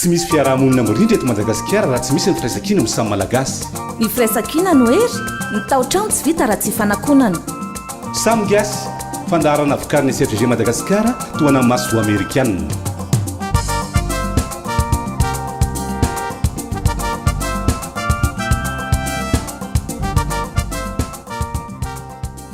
Tsy misy fiaraha-monina mirindra eto Madagasikara raha tsy misy ny firaisankina amin'ny samy Malagasy. Ny firaisankina no hery, ny tao-trano tsy vita raha tsy ifanakonana. Samy Gasy, fandaharana vokarin'ny SFG Madagasikara tohanan'ny masoivoho amerikanina.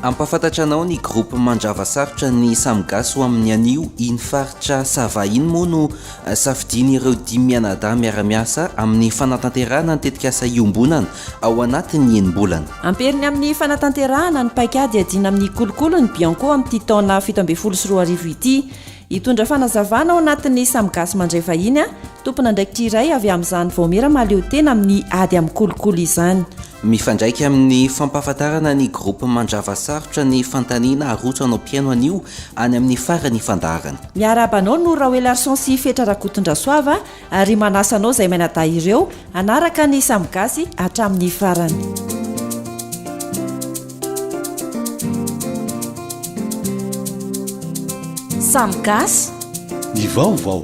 Hampahafantatra anao ny groupe Mandrava Sarotra ny Samy Gasy ho amin'ny anio iny faritra Sava iny moa no safidian'ireo dimy mianadahy miara-miasa amin'ny fanatanterahana ny tetikasa iombonana ao anatin'ny enim-bolana. Amperiny amin'ny fanatanterahana ny paikady hiadiana amin'ny kolikoly ny Bianco amin'ity taona 2017 ity. Hitondra fanazavana ao anatin'ny Samy Gasy Mandray Vahiny, tompon'andraikitra iray avy amin'izany vaomiera mahaleo tena amin'ny ady amin'ny kolikoly izany. Mifandraika amin'ny fampahafantarana ny groupe Mandrava Sarotra ny fanontaniana arotso anao mpihaino anio any amin'ny faran'ny fandaharana. Miarahaba anao Noro Raoelarison sy Fetra Rakotondrasoava ary manasa anao izay mianadahy ireo hanaraka ny Samy Gasy hatramin'ny farany. Samy Gasy. Ny vaovao.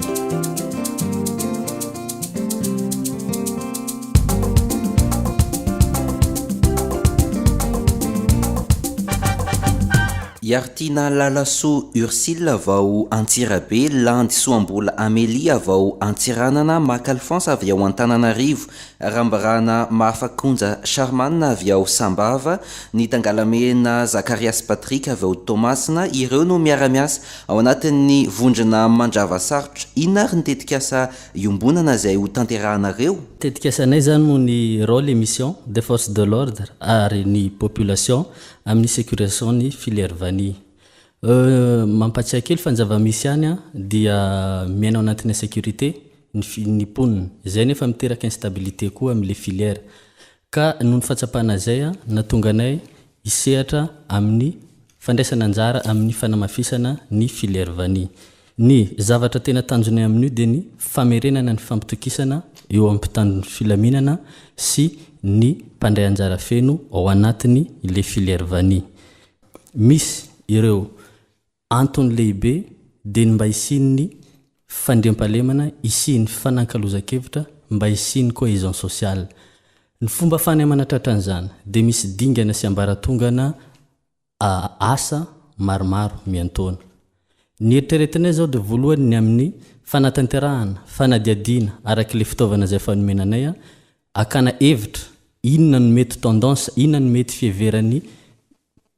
Iaritiana Lalasoa Ursile avy ao Antsirabe, Landy Soambola Amélie avy ao Antsiranana, Maka Alphonse avy ao Antananarivo, Rambirana Mahafakonja Charman avy ao Sambava, ny Tangalamena Zakariasy Patrick avy ao Toamasina, ireo no miara-miasa ao anatin'ny vondrona Mandrava Sarotra. Inona ary ny tetikasa iombonana izay ho tanterahanareo? Tetikasanay izany moa ny rôle et mission des forces de l'ordre ary ny population amin'ny sécurisation ny filière vanille. Mampatsiahy kely fa ny zava-misy any dia miaina ao anatin'ny insécurité ny ny mponina. Izay nefa miteraka instabilité koa amin'ilay filière. Ka noho ny fahatsapana izay nahatonga anay hisehatra amin'ny fandraisana anjara amin'ny fanamafisana ny filière vanille. Ny zavatra tena tanjonay amin'io dia ny famerenana ny fampitokisana eo amin'ny mpitandro ny filaminana sy ny mpandray anjara feno ao anatiny ilay filière vanille. Misy ireo antony lehibe dia ny mba hisian'ny fandriampahalemana, hisian'ny fanankalozan-kevitra, mba hisian'ny cohésion sociale. Ny fomba afahanay manatratra an'izany dia misy dingana sy ambaratongana asa maromaro miantaona. Ny eritreretinay izao dia voalohany ny amin'ny fanatanterahana fanadihadiana araka ilay fitaovana izay efa nomena anay, hakana hevitra inona no mety tendance, inona no mety fiheveran'ny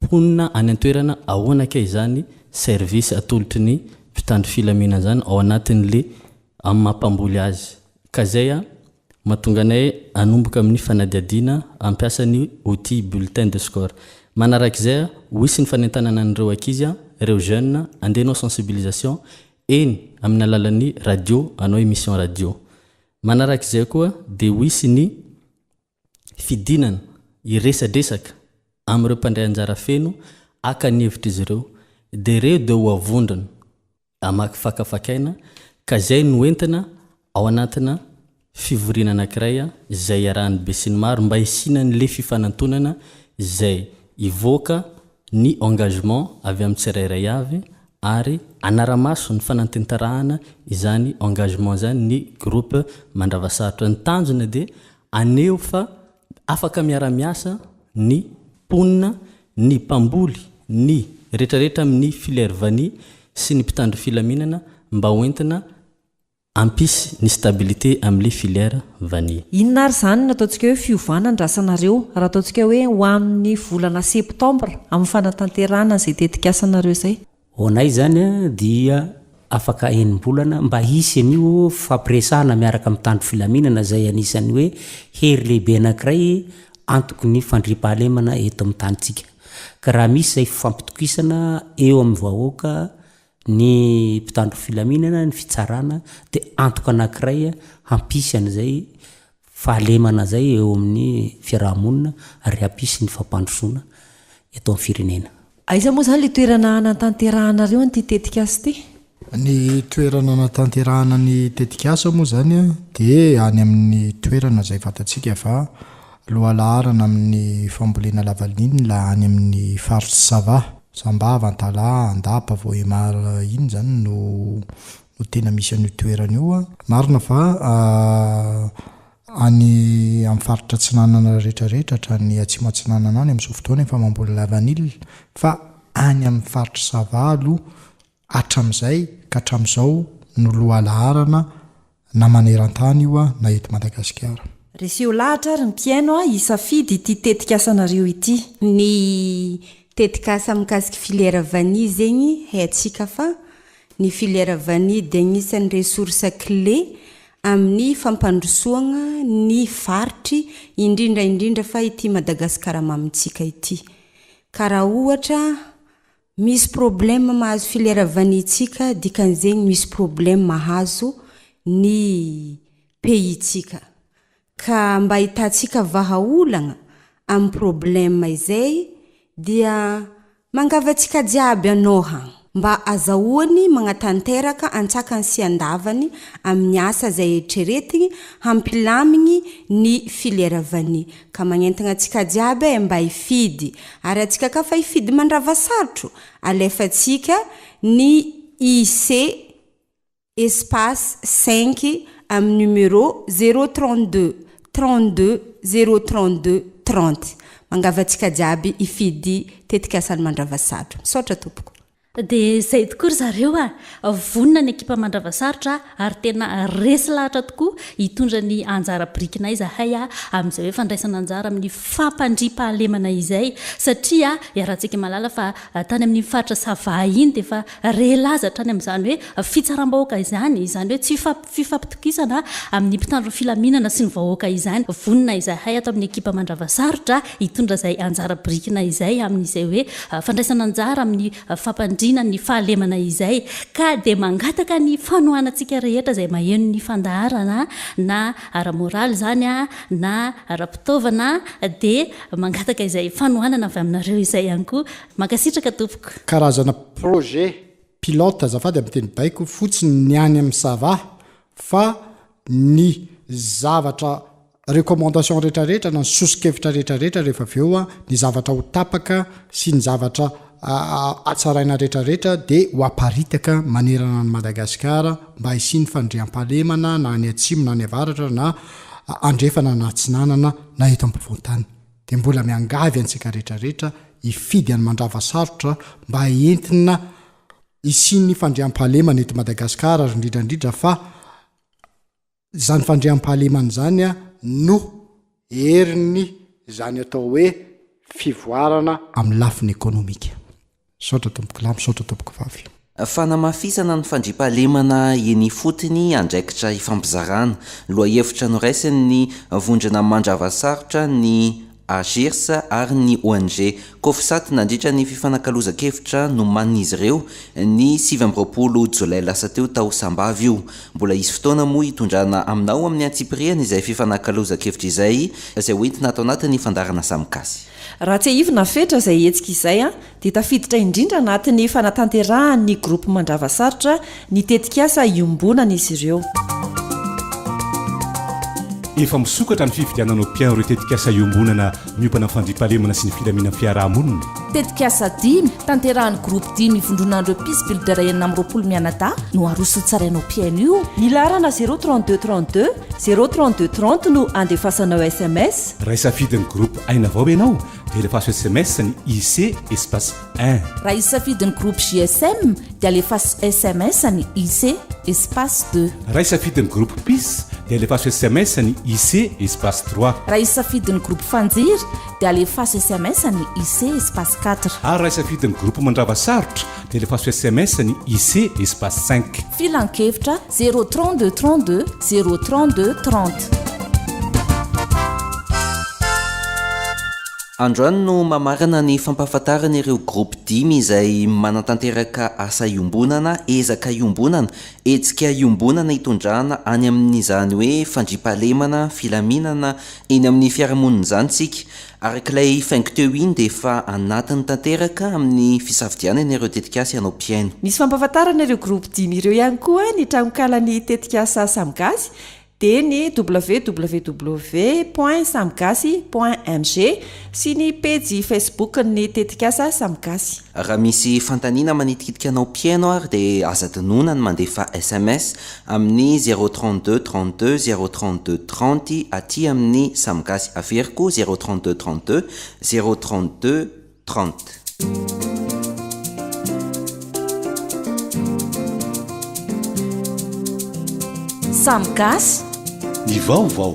mponina any an-toerana, ahoana kay izany service atolotry ny mpitandro filaminana izany ao anatin'ilay amin'ny maha mpamboly azy. Ka izay mahatonga anay hanomboka amin'ny fanadihadiana hampiasa ny outil bulletin de score. Manarak'izay, ho hisy ny fanentanana an'ireo ankizy, ireo jeunes, handeha hanao sensibilisation eny amin'ny alalan'ny radio, hanao émission radio. Manarak'izay koa dia ho hisy ny fidinana hiresadresaka amin'ireo mpandray anjara feno haka ny hevitr'izy ireo. Dia ireo dia ho avondrona. Hamaky fakafakaina ka izay no entina ao anatina fivoriana anankiray izay iarahan'ny besinimaro mba hisianan'le fifanantonana izay hivoaka ny engagement avy amin'ny tsirairay avy ary hanara-maso ny fanantenterahana izany engagement izany ny groupe Mandravasarotra. Ny tanjona dia haneho fa afaka miara-miasa ny mponina, ny mpamboly, ny retraretra amin'ny filière vanille sy ny mpitandro filaminana mba ho entina hampisy ny stabilité amin'ilay filière vanille. Inona ary izany no ataontsika hoe fiovana andrasanareo raha ataontsika hoe ho amin'ny volana septambra amin'ny fanatanterahana an'izay tetikasanareo izay? Ho anay izany dia afaka enim-bolana mba hisy an'io fifampiresahana miaraka amin'ny mpitandro filaminana izay anisan'ny hoe hery lehibe anankiray antoky ny fandriampahalemana eto amin'ny tanintsika. Ka raha misy izay fifampitokisana eo amin'ny vahoaka, ny mpitandro filaminana, ny fitsarana dia antoka anankiray hampisy an'izay fahalemana izay eo amin'ny fiaraha-monina ary hampisy ny fampandrosoana eto amin'ny firenena. Aiza moa izany ilay toerana hanatanterahanareo an'ity tetikasa ity? Ny toerana hanatanterahana ny tetikasa moa izany dia any amin'ny toerana izay fantatsika fa lohalaharana amin'ny fambolena lavanila any amin'ny faritr'i Sava, Sambava, Antalaha, Andapa, Vohemar iny izany no. no tena misy an'io toerana io. Marina fa any amin'ny faritra atsinanana rehetra rehetra hatrany atsimo atsinanana any amin'izao fotoana efa mamboly lavanila fa any amin'ny faritra Sava aloha hatramin'izay ka hatramin'izao no lohalaharana na maneran-tany io na eto Madagasikara. Reseo lahatra ary ny mpihaino hisafidy ity tetikasanareo ity. Ny tetikasa mikasiky filière vanille zegny haintsika fa ny filière vanille dia agnisan'ny ressource clé amin'ny fampandrosoagna ny faritry indrindra indrindra fa ity Madagasikara mamintsika ity. Ka raha ohatra Misy problème mahazo filière vanille tsika dikan'izegny misy problème mahazo ny pays tsika. Ka mba ahitantsika vahaolagna am problème izay dia mangavy antsika jiaby anôhagna mba azahoany magnatanteraka antsakany sy andavany amin'ny asa izay eritreretigny hampilamigny ny filière vanille. Ka magnentagna antsika jiaby e mba hifidy Ary antsika ka fa hifidy mandrava sarotro, alefantsika ny IC espace cinq amin'ny numéro zéro 32 32 zéro 32 30. Mangava antsika jiaby hifidy tetikasan'ny mandrava sarotro. Misaotra tompoko. Dia izay tokoa ry zareo a! Vonona ny ekipa Mandravasarotra ary tena resy lahatra tokoa hitondra ny anjara birikinay izahay amin'izay hoe fandraisana anjara amin'ny fampandriam-pahalemana izay satria iarahantsika mahalala fa tany amin'iny faritra Sava iny dia efa re laza hatrany amin'izany hoe fitsaram-bahoaka izany, izany hoe tsy fifampitokisana amin'ny mpitandro ny filaminana sy ny vahoaka izany. Vonona izahay ato amin'ny ekipa Mandravasarotra hitondra izay anjara birikinay izay amin'izay hoe fandraisana anjara amin'ny fampandriana ny fahalemana izay ka dia mangataka ny fanohanantsika rehetra izay maheno ny fandaharana na ara-moraly izany na ara-pitaovana dia mangataka izay fanohanana avy aminareo izay ihany koa. Mankasitraka tompoko. Karazana projet pilote azafady amin'ny teny baiko fotsiny ny any amin'ny Sava fa ny zavatra recommandation rehetra rehetra na ny soso-kevitra rehetra rehetra rehefa avy eo ny zavatra ho tapaka sy ny zavatra hatsaraina rehetra rehetra dia ho aparitaka manerana an'i Madagasikara mba hisian'ny fandriampahalemana na any atsimo na any avaratra na andrefana na atsinanana na eto ampovoan-tany. Dia mbola miangavy antsika rehetra rehetra hifidy an'i Mandravasarotra mba entina hisian'ny fandriampahalemana eto Madagasikara ary indrindra indrindra fa Izany fandriampahalemana izany no herin'ny izany atao hoe fivoarana amin'ny lafiny ekonomika. Misaotra tompoko lahy, misaotra tompoko vavy. Fanamafisana ny fandriampahalemana eny ifotony, andraikitra ifampizarana. Lohahevitra noraisin'ny vondrona Mandravasarotra ny Agirs ary ny ong Cofsat nandritra ny fifanakalozan-kevitra nomanin'izy ireo ny 29 jolay lasa teo tao Sambava io. Mbola hisy fotoana moa hitondrana aminao amin'ny antsipiriany izay fifanakalozan-kevitra izay, izay hoentina ato anatin'ny fandaharana Samy Gasy. Raha tsiahivina fetra izay hetsika izay dia tafiditra indrindra anatin'ny fanatanterahan'ny Groupe Mandravasarotra ny tetikasa iombonan'izy ireo. Efa misokatra ny fifidianana ho mpihaino ireo tetikasa iombonana miompana amin'ny fandriampahalemana sy ny filaminan'ny fiaraha-monina. Tetikasa dimy, tanterahan'ny Groupe dimy ivondronan'ireo Peace Builder 26 mianadahy no aroso hotsaraina ho mpihaino io. Ny laharana zéro 32 32 zéro 32 30 no andefasanao sms. Raha hisafidy ny Groupe Aina Vao ianao dia alefaso sms ny IC espace un. Raha hisafidy ny groupe JSM dia alefaso sms ny IC espace deux. Raha hisafidy ny groupe Peace dia alefaso sms ny IC espace trois. Raha hisafidy ny groupe Fanjiry dia alefaso sms ny IC espace quatre. Ary raha hisafidy ny groupe Mandrava Sarotra dia alefaso sms ny IC espace cinq. Filankevitra, zéro 32 32 zéro 32 30. Androany no mamarana ny fampahafantarana ireo groupe dimy izay manatanteraka asa iombonana, ezaka iombonana, hetsika iombonana hitondrana any amin'izany hoe fandriampahalemana, filaminana eny amin'ny fiarahamonina izany isika. Araka ilay faingo teo iny dia efa anatiny tanteraka amin'ny fisafidianana ireo tetikasa ianao mpihaino. Misy fampahafantarana ireo groupe dimy ireo ihany koa ny tranonkalan'ny tetikasa Samy Gasy. Dia ny www point samigasy point mg sy ny pejy Facebook-n'ny tetikasa Samigasy. Raha misy fanontaniana manitikitika anao mpihaino ary dia aza adinoina ny mandefa sms amin'ny zéro 32 32 zéro 32 30 aty amin'ny Samigasy. Averiko zéro 32 32 zéro 32 30. Samy gasy. Ny vaovao.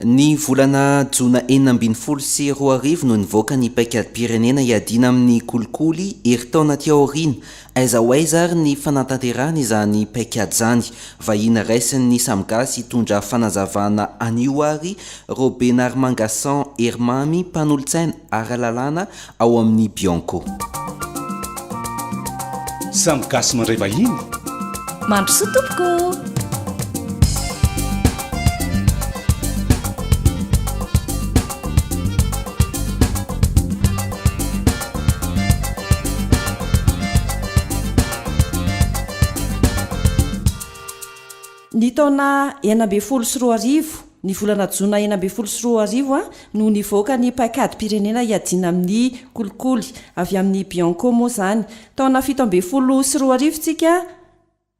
Ny volana jona 2016 no nivoaka ny paikadim-pirenena hiadiana amin'ny kolikoly, herintaona aty aoriana. Aiza ho aiza ary ny fanatanterahana izany paikady izany? Vahiny raisin'ny samy gasy hitondra fanazavana anio ary Robenarimangason Herimamy, mpanolotsaina ara-lalàna ao amin'ny Bianco. Samy gasy mandray vahiny. Mandrosoa tompoko! Ny taona 2016, ny volana jona 2016 no nivoaka ny paikadim-pirenena hiadiana amin'ny kolikoly, avy amin'ny Bianco moa izany. Taona 2017 tsika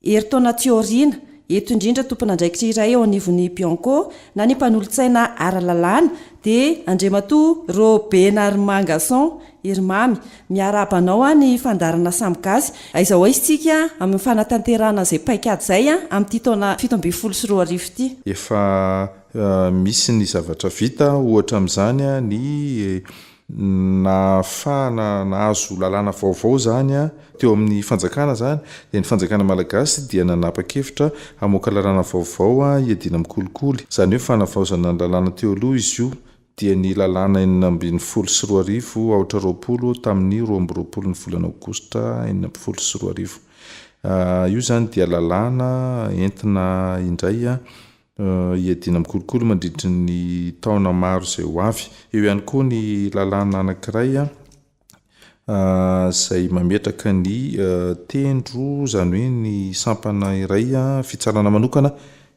Herintaona aty aoriana, eto indrindra tompon'andraikitra iray eo anivon'ny Bianco na ny mpanolotsaina ara-lalàna dia Andriamatoa Robenarimangason Herimamy. Miarahaba anao ny fandaharana Samy Gasy. Aiza ho aiza isika amin'ny fanatanterahana izay paikady izay amin'ity taona 2017 ity? Efa misy ny zavatra vita, ohatra amin'izany ny Nahafahana nahazo lalàna vaovao izany teo amin'ny fanjakana izany dia ny fanjakana malagasy dia nanapa-kevitra hamoaka lalàna vaovao hiadiana amin'ny kolikoly. Izany hoe fanavaozana ny lalàna teo aloha izy io dia ny lalàna 2016 aotra 20 tamin'ny 22 ny volana aogositra 2016. Io izany dia lalàna entina indray hiadiana amin'ny kolikoly mandritry ny taona maro izay ho avy. Eo ihany koa ny lalàna anankiray izay mametraka ny tendro, izany hoe ny sampana iray fitsarana manokana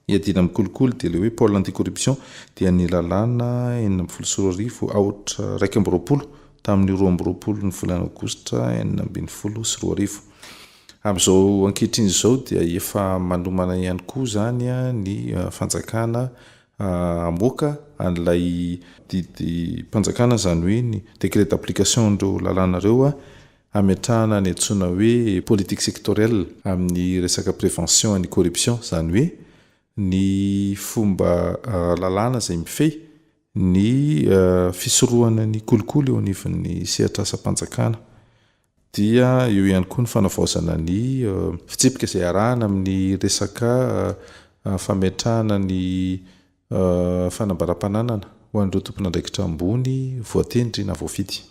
hiadiana amin'ny kolikoly dia ilay hoe pôle anti-corruption dia ny lalàna 2016 aotra 21 tamin'ny 22 ny volana aogositra 2016. Amin'izao ankehitriny izao dia efa manomana ihany koa izany ny fanjakana hamoaka an'ilay didim-panjakana, izany hoe ny décret d'application an'ireo lalàna ireo hametrahana ny antsoina hoe politique sectorielle amin'ny resaka prévention an'ny corruption, izany hoe ny fomba lalàna izay mifehy ny fisorohana ny kolikoly eo anivon'ny sehatr'asam-panjakana. Dia eo ihany koa ny fanavaozana ny fitsipika izay arahana amin'ny resaka fametrahana ny fanambaram-pananana ho an'ireo tompon'andraikitra ambony voatendry na voafidy.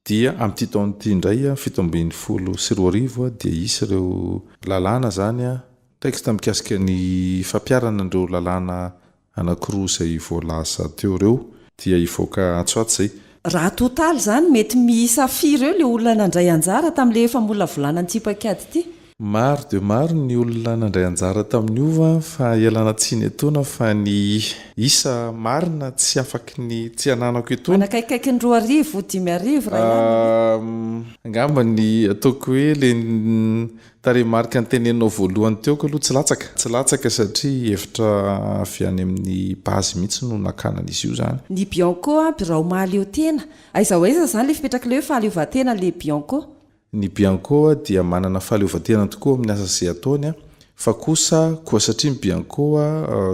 Dia amin'ity taona ity indray, 2017, dia hisy ireo lalàna izany, texte mikasika ny fampiharana an'ireo lalàna Anankiroa izay voalaza teo ireo dia hivoaka atsy ho atsy izay. Raha totaly izany, mety miisa firy eo ilay olona nandray anjara tamin'ilay famolavolana an'ity paikady ity? Maro dia maro ny olona nandray anjara tamin'io fa ialana tsiny etoana fa ny isa marina tsy afaky ny tsy ananako etoana. Manakaikaiky ny 2000, 5000 raha ihany ve? Angamba ny ataoko hoe ilay Tarehimarika noteneninao voalohany teo ko aloha tsy latsaka. Tsy latsaka satria hevitra avy any amin'ny base mihitsy no nakana an'izy io izany. Ny Bianco a, birao mahaleo tena. Aiza ho aiza izany ilay fipetrak'ilay hoe fahaleovantena ilay Bianco? Ny Bianco dia manana fahaleovantena tokoa amin'ny asa izay ataony fa kosa koa satria ny Bianco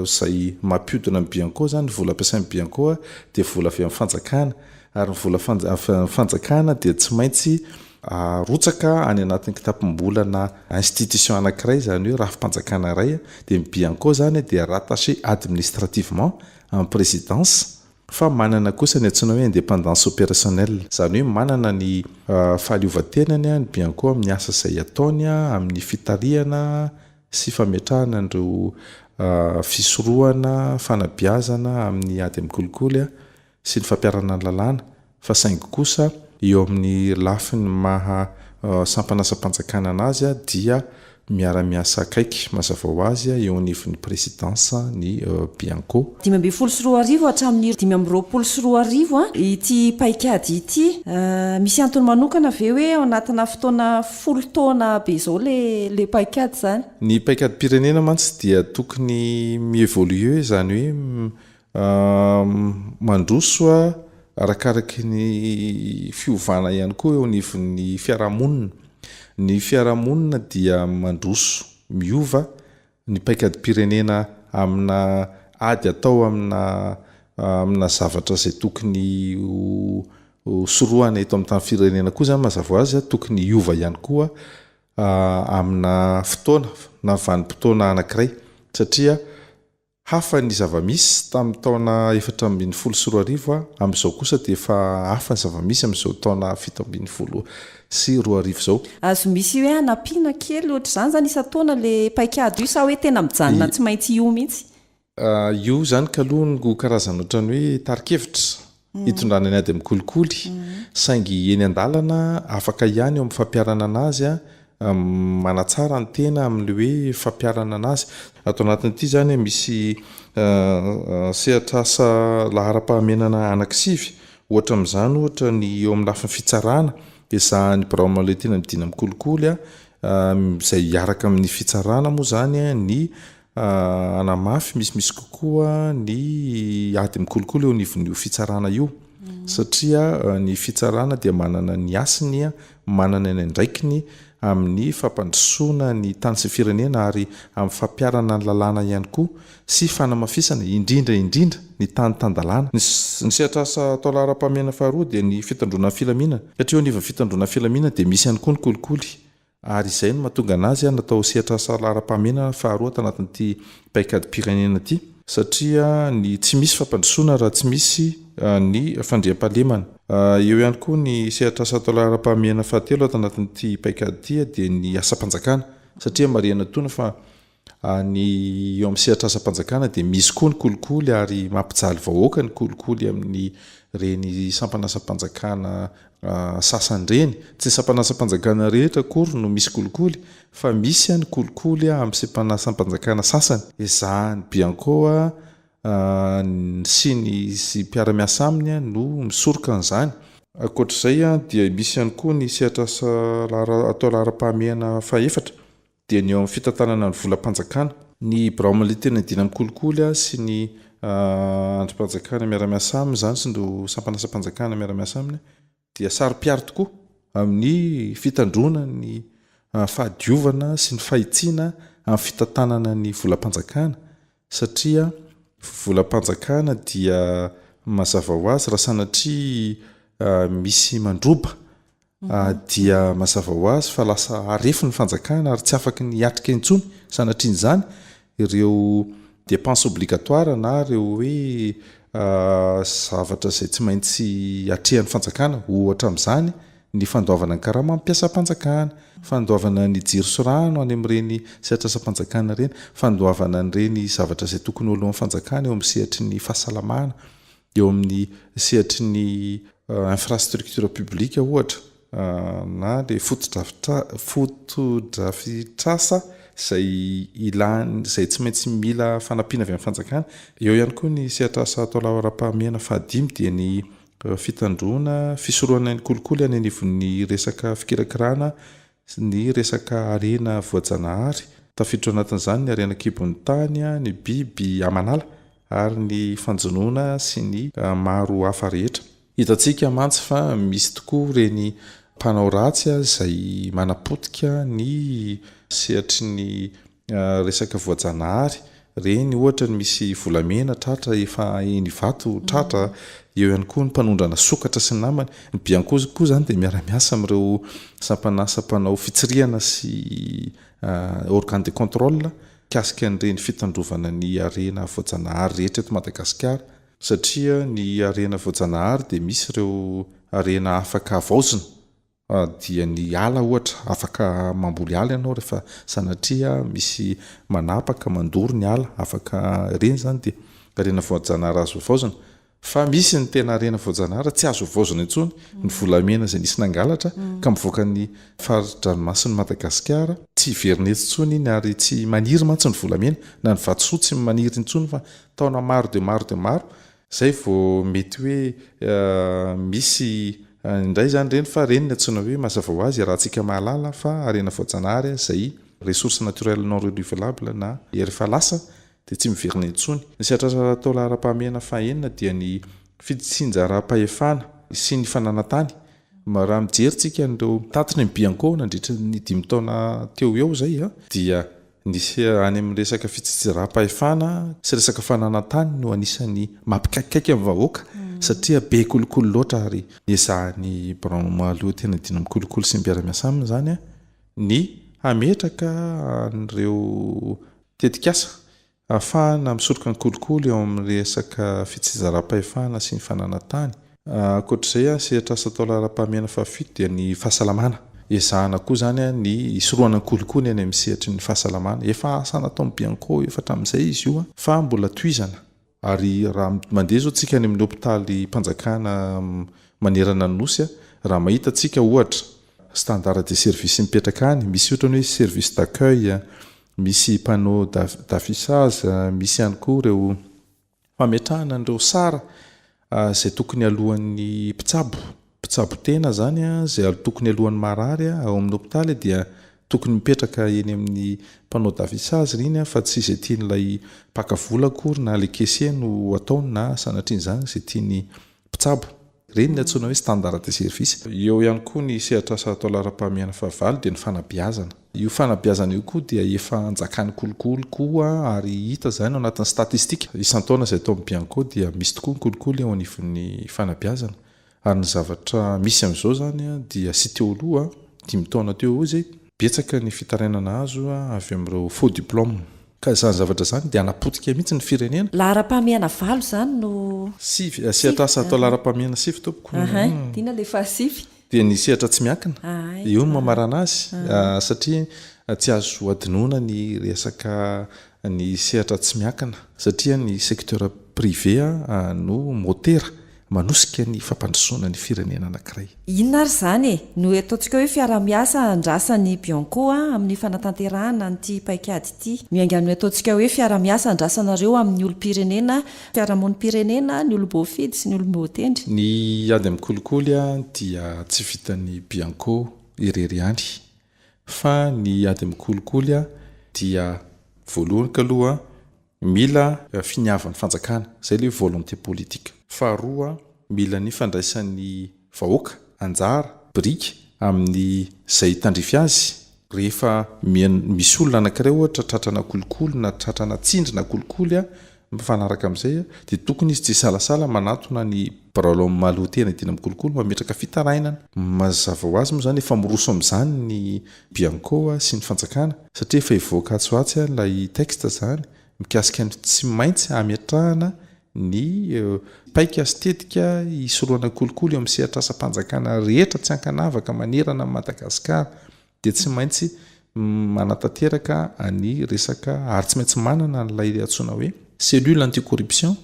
izay mampiodina ny Bianco izany, ny vola ampiasain'ny Bianco dia vola avy amin'ny fanjakana ary ny vola avy amin'ny fanjakana dia tsy maintsy Arotsaka any anatin'ny kitapom-bolana institution anankiray, izany hoe rafi-panjakana iray, dia ny Bianco izany dia rattaché administrativement amin'ny présidence fa manana kosa ny antsoina hoe indépendance opérationnelle, izany hoe manana ny fahaleovantenany ny Bianco amin'ny asa izay ataony, amin'ny fitarihana sy fametrahana an'ireo fisorohana, fanabeazana amin'ny ady amin'ny kolikoly sy ny fampiharana ny lalàna. Fa saingy kosa eo amin'ny lafiny maha sampan'asam-panjakana anazy dia miara-miasa akaiky mazava ho azy eo anivon'ny Présidence ny Bianco. 2015 hatramin'ny 2025 ity paikady ity. Misy antony manokana ve hoe ao anatina fotoana folo taona be izao ilay paikady izany? Ny paikadim-pirenena mantsy dia tokony mi-évoluer izany hoe Mandroso arakaraky ny fiovana ihany koa eo anivon'ny fiarahamonina. Ny fiarahamonina dia mandroso, miova ny paikadim-pirenena amina ady atao amina amina zavatra izay tokony ho sorohana eto amin'ny tany firenena koa izany mazava ho azy tokony hiova ihany koa amina fotoana na vanim-potoana anankiray satria Hafa ny zava-misy tamin'ny taona 2014, amin'izao kosa dia efa hafa ny zava-misy amin'izao taona 2017 izao. Azo misy hoe hanampiana kely ohatr'izany izany isan-taona ilay paikady io sa hoe tena mijanona tsy maintsy io mihitsy? Io izany kaloha no karazana ohatran'ny hoe tari-kevitra hitondrana ny ady amin'ny kolikoly saingy eny an-dalana afaka ihany eo amin'ny fampiharana an'azy manatsara ny tena amin'ilay hoe fampiharana anazy. Ato anatin'ity izany misy sehatr'asa laharam-pahamenana anankisivy, ohatra amin'izany ohatra ny eo amin'ny lafiny fitsarana, ezahan'ny birao mahaleo-tena midina amin'ny kolikoly, izay hiaraka amin'ny fitsarana moa izany ny hanamafy misimisy kokoa ny ady amin'ny kolikoly eo anivon'io fitsarana io satria ny fitsarana dia manana ny hasiny, manana ny andraikiny amin'ny fampandrosoana ny tany sy ny firenena ary amin'ny fampiharana ny lalàna ihany koa sy fanamafisana indrindra indrindra ny tany tan-dalàna. Ny sehatr'asa atao laharam-pahamehana faharoa dia ny fitandroana ny filaminana satria eo anivon'ny fitandroana ny filaminana dia misy ihany koa ny kolikoly Ary izay no mahatonga anazy natao sehatr'asa laharam-pahamehana faharoa tanatin'ity paikadim-pirenena ity, satria ny tsy misy fampandrosoana raha tsy misy ny fandriampahalemana. Eo ihany koa ny sehatr'asa atao laharam-pahamehana fahatelo ato anatin'ity paikady ity dia ny asam-panjakana, satria marihana tona fa Ny eo amin'ny sehatr'asam-panjakana dia misy koa ny kolikoly ary mampijaly vahoaka ny kolikoly amin'ireny sampan'asam-panjakana sasany ireny. Tsy ny sampan'asam-panjakana rehetra akory no misy kolikoly fa misy ny kolikoly amin'ny sampan'asam-panjakana sasany. Ezahan'ny Bianco sy ny mpiara-miasa aminy no misoroka an'izany. Ankoatra izay dia misy ihany koa ny sehatr'asa atao laharam-pahamehana fahefatra dia ny eo amin'ny fitantanana ny volam-panjakana. Ny birao mahaleo-tena iadiana amin'ny kolikoly sy ny andrim-panjakana miara-miasa aminy izany sy ireo sampan'asam-panjakana miara-miasa aminy dia saro-piaro tokoa amin'ny fitandroana ny fahadiovana sy ny fahitsiana amin'ny fitantanana ny volam-panjakana satria volam-panjakana dia mazava ho azy raha sanatria misy mandroba dia mazava ho azy fa lasa harefo ny fanjakana ary tsy afaky ny hiatrika intsony sanatrian'izany ireo dépenses obligatoires na ireo hoe zavatra izay tsy maintsy atrehan'ny fanjakana, ohatra amin'izany ny fandoavana ny karaman'ny mpiasam-panjakana, fandoavana ny jiro sy rano any amin'ireny sehatr'asam-panjakana ireny, fandoavana an'ireny zavatra izay tokony ho alohan'ny fanjakana eo amin'ny sehatry ny fahasalamana, eo amin'ny sehatry ny infrastructure publique ohatra na le fotodrafitrasa izay ilany izay tsy maintsy mila fanampiana avy amin'ny fanjakana. Eo ihany koa ny sehatr'asa atao laharam-pahamehana fahadimy dia ny fitandroana, fisorohana ny kolikoly any anivon'ny resaka fikirakirana ny resaka harena voajanahary, tafiditra ao anatin'izany ny harena an-kibon'ny tany, ny biby aman'ala ary ny fanjonoana sy ny maro hafa rehetra. Hitantsika mantsy fa misy tokoa ireny mpanao ratsy izay manapotika ny sehatry ny resaka voajanahary, ireny ohatra ny misy volamena tratra efa eny Ivato tratra, eo ihany koa ny mpanondrana sokatra sy ny namany. Ny Bianco koa izany dia miara-miasa amin'ireo sampan'asa mpanao fitsirihana sy organe de contrôle mikasika an'ireny fitandrovana ny harena voajanahary rehetra eto Madagasikara satria ny harena voajanahary dia misy ireo harena afaka havaozina dia ny ala ohatra, afaka mamboly ala ianao rehefa sanatria misy manapaka, mandoro ny ala, afaka ireny izany dia harena voajanahary azo havaozina. Fa misy ny tena harena voajanahary tsy azo havaozina intsony, ny volamena izay nisy nangalatra ka mivoaka ny fari-dranomasin'i Madagasikara, tsy hiverina eto intsony iny ary tsy maniry mantsy ny volamena, na ny vatosoa tsy maniry intsony fa taona maro dia maro dia maro izay vao mety hoe misy indray izany ireny fa ireny ny antsoina hoe mazava ho azy iarahantsika mahalala fa harena voajanahary izay ressource naturelle non renouvelable na rehefa lasa dia tsy miverina intsony. Ny sehatr'asa atao laharam-pahamehana fahenina dia ny fitsinjaram-pahefana sy ny fananan-tany. Raha mijery tsika an'ireo tatitry ny Bianco nandritra ny dimy taona teo ho eo izay dia nisy any amin'ny resaka fitsinjaram-pahefana sy resaka fananan-tany no anisan'ny mampikaikaika ny vahoaka satria be kolikoly loatra ary ezahan'ny birao mahaleo tena dina mikolikoly sy ny mpiara-miasa aminy izany ny hametraka an'ireo Tetikasa ahafahana misoroka ny kolikoly eo amin'ny resaka fitsinjaram-pahefana sy ny fananan-tany. Ankoatra izay, sehatr'asa atao laharam-pahamehana fahafito dia ny fahasalamana. Ezahana koa izany ny hisorohana ny kolikoly any amin'ny sehatry ny fahasalamana. Efa asa nataon'ny Bianco efa hatramin'izay izy io fa mbola tohizana. Ary raha mandeha izao tsika any amin'ny hopitalim-panjakana manerana ny Nosy, raha mahita tsika ohatra standard de service mipetraka any, misy ohatra ny hoe service d'accueil, misy panneau d'affichage, misy ihany koa ireo fametrahana an'ireo sara izay tokony aloan'ny mpitsabo, mpitsabo tena izany izay tokony aloan'ny marary ao amin'ny hopitaly dia tokony mipetraka eny amin'ny panneau d'affichage ireny fa tsy izay tian'ilay mpaka vola akory na ilay caissier no ataony na sanatrian'izany izay tian'ny mpitsabo. Ireny ny antsoina hoe standard de service. Eo ihany koa ny sehatr'asa atao laharam-pahamehana fahavalo dia ny fanabeazana. Io fanabeazana io koa dia efa anjakan'ny kolikoly koa ary hita izany ao anatin'ny statistika. Isan-taona izay atao amin'ny Bianco dia misy tokoa ny kolikoly eo anivon'ny fanabeazana. Ary ny zavatra misy amin'izao izany dia sy teo aloha, dimy taona teo eo izay, betsaka ny fitarainana azo avy amin'ireo faux diplômes. Ka izany zavatra izany dia hanapotika mihitsy ny firenena. Laharam-pahamehana valo izany no. Sivy, sehatr'asa atao laharam-pahamehana sivy tompoko. Ahay, inona ilay fahasivy? Dia ny sehatra tsy miankina. Io no mamarana azy satria tsy azo hadinoina ny resaka ny sehatra tsy miankina satria ny secteur privé no motera manosika ny fampandrosoana ny firenena anankiray. Inona ary izany e? No ataontsika hoe fiaraha-miasa andrasan'ny Bianco amin'ny fanatanterahana an'ity paikady ity. Miainga amin'ny ataontsika hoe fiaraha-miasa andrasanareo amin'ny olom-pirenena, fiarahamonim-pirenena, ny olom-boafidy sy ny olom-boatendry. Ny ady amin'ny kolikoly dia tsy vitan'ny Bianco irery ihany fa ny ady amin'ny kolikoly dia voalohany kaloha Mila finiavan'ny fanjakana, izay ilay hoe volonté politique. Faharoa, mila ny fandraisan'ny vahoaka anjara biriky amin'ny izay tandrify azy. Rehefa misy olona anankiray ohatra tratrana kolikoly na tratrana tsindry na kolikoly mifanaraka amin'izay dia tokony izy tsy hisalasala manatona ny birao mahaleo tena hidiana amin'ny kolikoly mametraka fitarainana. Mazava ho azy moa izany efa miroso amin'izany ny Bianco sy ny fanjakana satria efa hivoaka atsy ho atsy ilay texte izany mikasika ny tsy maintsy hametrahana ny paika sy tetika hisorohana kolikoly eo amin'ny sehatr'asam-panjakana rehetra tsy ankanavaka manerana an'i Madagasikara dia tsy maintsy manatanteraka ny resaka ary tsy maintsy manana an'ilay antsoina hoe cellule anti-corruption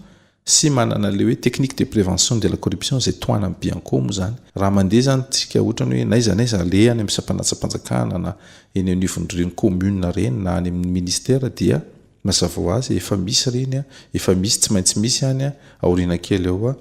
sy manana ilay hoe technique de prévention de la corruption izay tohanan'ny Bianco moa izany. Raha mandeha izany tsika ohatrany hoe n'aiza n'aiza aleha any amin'ny sampan'asam-panjakana na eny anivon'ireny commune ireny na any amin'ny ministère dia mazava ho azy efa misy ireny, efa misy tsy maintsy misy any aoriana kely ao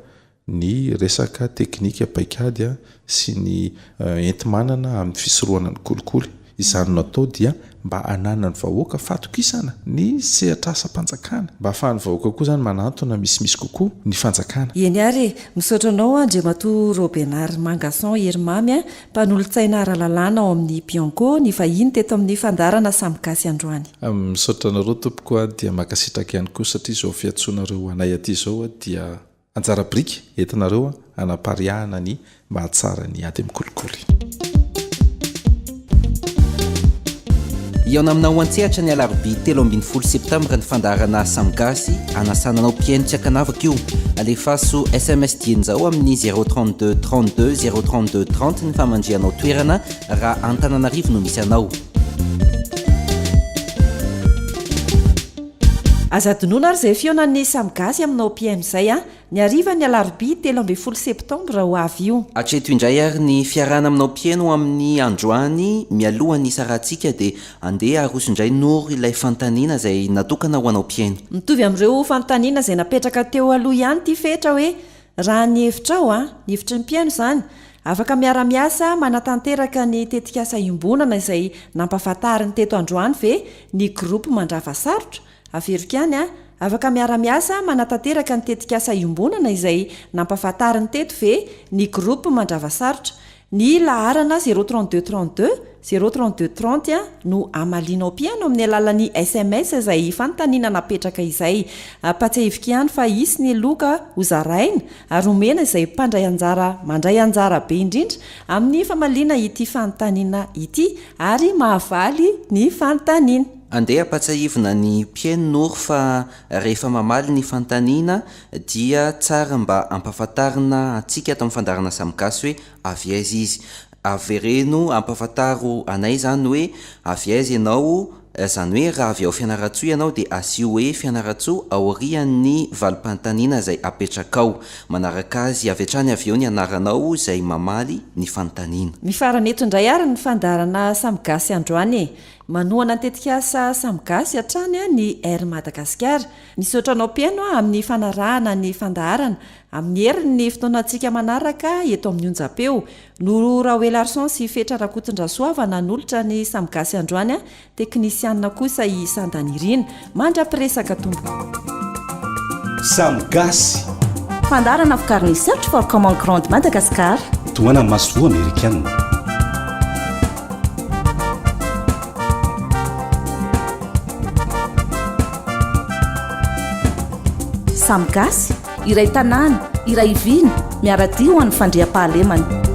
ny resaka teknika paikady sy ny enti-manana amin'ny fisorohana ny kolikoly. Izany no atao dia mba hananan'ny vahoaka fatokisana ny sehatr'asam-panjakana, mba hahafahan'ny vahoaka koa izany manantona misimisy kokoa ny fanjakana. Eny ary e! Misaotra anao Andriamatoa Robenary Mangason Herimamy, mpanolotsaina ara-lalàna ao amin'ny Bianco, nivahiny teto amin'ny fandaharana Samy Gasy androany. Misaotra anareo tompoko a, dia mankasitraka ihany koa satria izao fiantsoanareo anay aty izao dia Anjara biriky entinareo hanapariahana ny mahatsara ny ady amin'ny kolikoly. Hihaona aminao an-tsehatra ny alarobia 13 septambra ny fandaharana Samy Gasy, anasana anao mpihaino tsy ankanavaka io. Alefaso sms dieny izao amin'ny 032 32 032 30 ny famandrihanao toerana raha Antananarivo no misy anao. Aza adinoina ary izay fihaonan'ny samy gasy aminao mpihaino izay an! Ny harivan'ny alarobia 13 septambra ho avy io. Hatreto indray ary ny fiarahana aminao mpihaino amin'ny androany, mialohan'ny hisarahantsika dia andeha haroso indray Noro ilay fanontaniana izay natokana ho anao mpihaino. Mitovy amin'ireo fanontaniana izay napetraka teo aloha ihany ity Fetra hoe raha ny hevitrao an, ny hevitry ny mpihaino izany, afaka miara-miasa manatanteraka ny tetikasa iombonana izay nampahafantariny teto androany ve ny groupe Mandrava Sarotra? Averiko ihany an, afaka miara-miasa manatanteraka ny tetikasa iombonana izay nampahafantariny teto ve ny groupe Mandrava Sarotra? Ny laharana zéro 32 32 zéro 32 30 no hamalianao mpihaino amin'ny alalan'ny sms izay fanontaniana napetraka izay. Ampatsiahiviko ihany fa hisy ny loka hozaraina ary homena izay mpandray anjara mandray anjara be indrindra amin'ny famaliana ity fanontaniana ity ary mahavaly ny fanontaniana. Andeha ampatsiahivina ny mpihaino Noro fa rehefa mamaly ny fanontaniana dia tsara mba ampahafantarina antsika ato amin'ny fandaharana Samy Gasy hoe avy aiza izy. Avereno ampahafantaro anay izany hoe avy aiza ianao, izany hoe raha avy ao Fianarantsoa ianao dia asio hoe Fianarantsoa aorian'ny valim-panontaniana izay apetrakao. Manaraka azy avy hatrany avy eo ny anaranao izay mamaly ny fanontaniana. Mifarana eto indray ary ny fandaharana Samy Gasy androany e! Manohana ny tetikasa Samy Gasy hatrany ny Air Madagascar. Misaotra anao mpihaino amin'ny fanarahana ny fandaharana. Amin'ny heriny ny fotoanantsika manaraka eto amin'ny onjam-peo. Noro Raoelarson sy Fetra Rakotondrasoava nanolotra ny Samy Gasy androany, teknisianina kosa i Sandanirina. Mandra-piresaka tompoko. Samy Gasy. Fandaharana vokarin'ny Search for Common Ground Madagascar. Tohanan'ny masoivoho amerikana. Samy gasy, iray tanàna, iray vina, miara-dia ho an'ny fandriampahalemana.